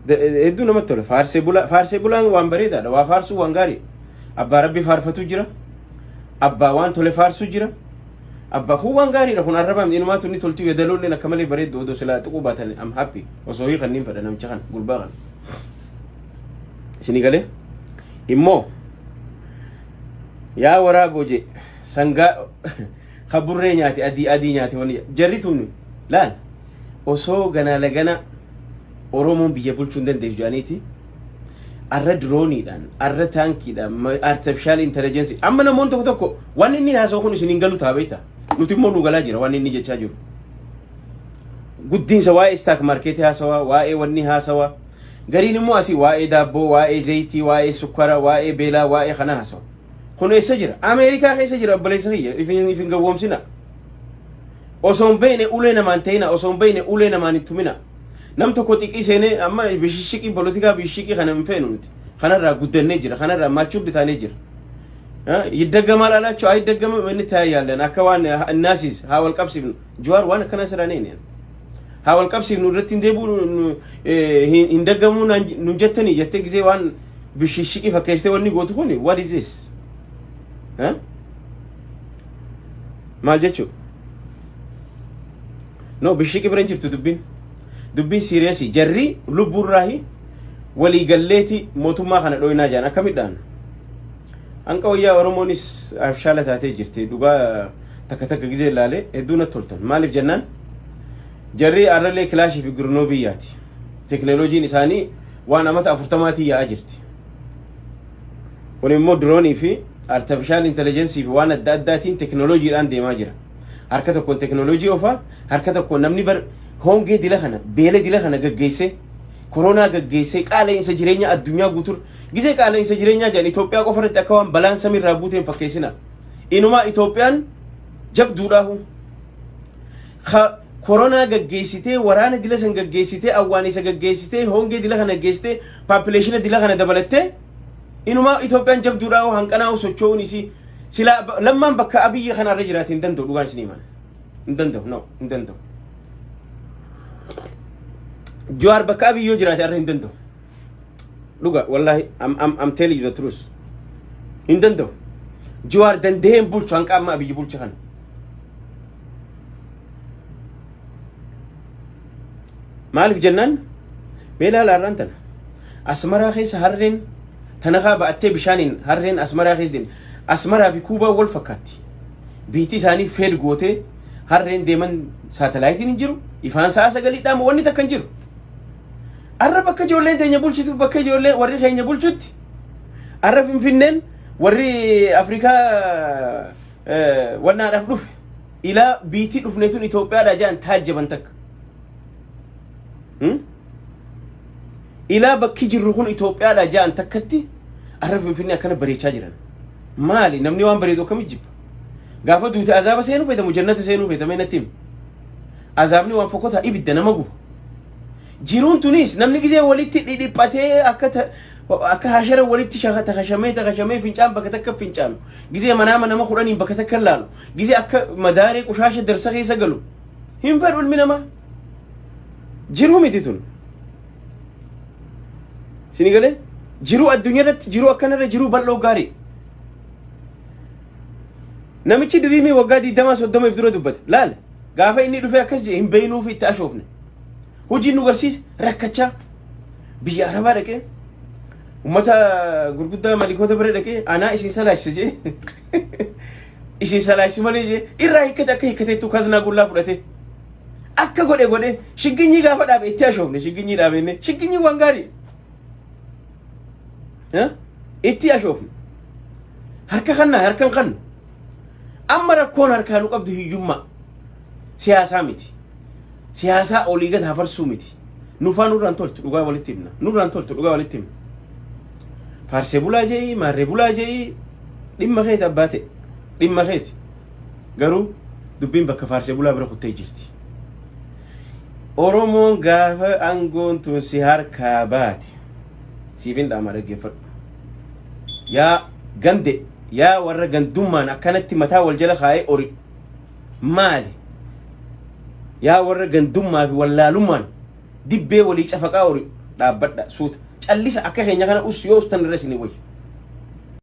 Hedduu namatti tola. Faarsee bulaa faarsee bulaan waan bareedaadha. Waa faarsuu waan gaarii. Abbaa rabbi faarfatu jira. Abbaa waan tole faarsuu jira. Abbaa kun waan gaariidha kun arrabaa inumaatu inni tolti yadaloolleen akka malee bareeddu odoo silaa tuquu baatan am happy osoo hiikan niin fedha namicha kana gurbaa kana. Isinii galee immoo yaa waraaboo je sangaa kaburree nyaate adii adii nyaate wani jarri tun laal osoo ganaa lagana Oromoon biyya bulchuu hin dandeessu jedhaniiti arra dirooniidhaan arra taankiidhaan artificial intelligence amma namoonni tokko tokko waan inni haasa'u kun isin hin galu ta'a beekta nuti immoo nu galaa jira waan inni jechaa jiru. Guddiinsa waa'ee stock market haasawaa waa'ee wanni haasawaa gariin immoo asii waa'ee daabboo waa'ee zayitii waa'ee sukkara waa'ee beelaa waa'ee kana haasawa. Kun eessa jira? Ameerikaa keessa jira obboleessa kiyya ifin gawwoomsina. Osoo hin beekne ulee namaan ta'ina osoo hin beekne ulee namaan hin tumina. Nam tokko xiqqii seenee amma bishishiqii polotikaa bishishiqii kana hin feenu nuti. Kanarraa guddannee jira kanarraa maachurdi taanee jira. ይደገማል አላቸው አይደገምም እንተያያለን akka waan እናሲዝ haa wal qabsiifnu Jawaar waan akkanaa sirraa neen haa wal qabsiifnu irratti hin deebi'u hin daggamuu nun jettanii jettee gisee waan bishishiqii fakkeessitee wanni gootu kun what is this maal jechuu no bishiqii bira hin jirtu dubbiin dubbiin serious jarri lubbuurraahi walii galleeti mootummaa kana dhoyinaa jiran akkamidhaan hanqa wayyaa Oromoonis abshaala taatee jirti dhugaa takka takka gizee ilaale hedduu natti toltan maaliif jennaan jarri arralee kilaashii fi gurnoo biyyaati teknooloojiin isaanii waan amata 40-tii yaa'aa jirti kun immoo diroonii fi artificial intelligence fi waan adda addaatiin teknooloojiidhaan deemaa jira harka tokkoon teknooloojii ofaa harka tokkoon namni bar hongee dila kana beela dila kana gaggeessee koronaa gaggeessee qaala'insa jireenyaa addunyaa guutur gizee qaala'insa jireenyaa jedhan Itoophiyaa qofa irratti akka waan balaan samiirraa buuteen fakkeessina inumaa Itoophiyaan jabduudhaahu koronaa gaggeessitee waraana dila san gaggeessitee awwaanisa gaggeessitee hongee dila kana gaggeessitee population dila kana dabalattee inumaa Itoophiyaan jabduudhaahu hanqanaa'u socho'uun isii sila lammaan bakka Abiyyi kanarra jiraate hin danda'u dhugaan isinii himan hin danda'u no hin danda'u Jawaar bakka Abiyyi yoo jiraate arra hin danda'u. Dhuga wallahi I'm telling you the truth. Hin danda'u. Jawaar danda'ee hin bulchu hanqa amma Abiyyi bulcha kana. Maaliif jennaan mee ilaala har'aan tana. Asmaraa keessa harreen tanakaa ba'attee bishaaniin harreen Asmaraa keessa deemti. Asmaraa fi Kuubaa wal fakkaatti. Biitti isaanii feed gootee harreen deeman saatalaayitiin hin jiru. Ifaan sa'a 9 dhaamu wanni takka hin jiru. Arra bakka ijoolleen teenya bulchituuf bakka ijoollee warri keenya bulchutti arra Finfinneen warri Afrikaa wannaadhaaf dhufe ilaa biitii dhufne tun Itoophiyaadhaa jedhan taajjaban takka. Ilaa bakki jirru kun Itoophiyaadhaa jedhan takkatti arra Finfinnee akkana bareechaa jiran. Maali namni waan bareedu akkamitti jibba? Gaafa duute azaaba seenuu feetamu jannata seenuu feetame natti himi. Azaabni waan fokkotaa ibidda nama guba. Jiruun tunis namni gisee walitti dhidhiphatee akka hashara walitti takashamee takashamee fincaan bakka takka fincaanu. Gisee manaama nama 10n bakka takka laalu. Gisee akka madaaree qushaasha darsa keessa galu. Hin fedhu ilmi namaa. Jiruu miti tun. Sini galee jiruu addunyaa irratti jiruu akkanarra jiruu bal'oo gaarii. Namichi diriimii waggaa 20 30 if dura dubbate. Laal gaafa inni dhufee akkas jee hin beeynuuf itti ashoofne. Hojiin nu garsiise rakkachaa biyya Arabaa dhaqee ummata gurguddaa malikoota bira dhaqee anaa isin salaachise jee isin salaachisu malee jee irraa hiikkate akka hiikkateettu kaznaa gullaa fudhate akka godhe godhe shigginyii gaafa dhaabe itti ashoofne shigginyii dhaabenne shigginyii waan gaarii itti ashoofne harka kannaa harka hin kannu amma rakkoon harkaa nu qabdu hiyyummaa siyaasaa miti siyaasaa olii gad hafarsuu miti nufaa nurraan toltu dhugaa walitti himna nurraan toltu dhugaa walitti himna faarsee bulaa je'ii maarree bulaa je'ii dhimma keeti abbaa ta'e dhimma keeti garuu dubbiin bakka faarsee bulaa bira kuttee jirti Oromoon gaafa aangoon tun si harkaa baate siif hin dhaama dhaggeeffadhu yaa gande yaa warra gandummaan akkanatti mataa wal jala kaa'ee ori maali yaa warra gandummaa fi wallaalummaan dibbee walii cafaqaa ori Dhaabbadha, suuta, callisa. Akka keenya kana us yoo ustan irra isinii wayya.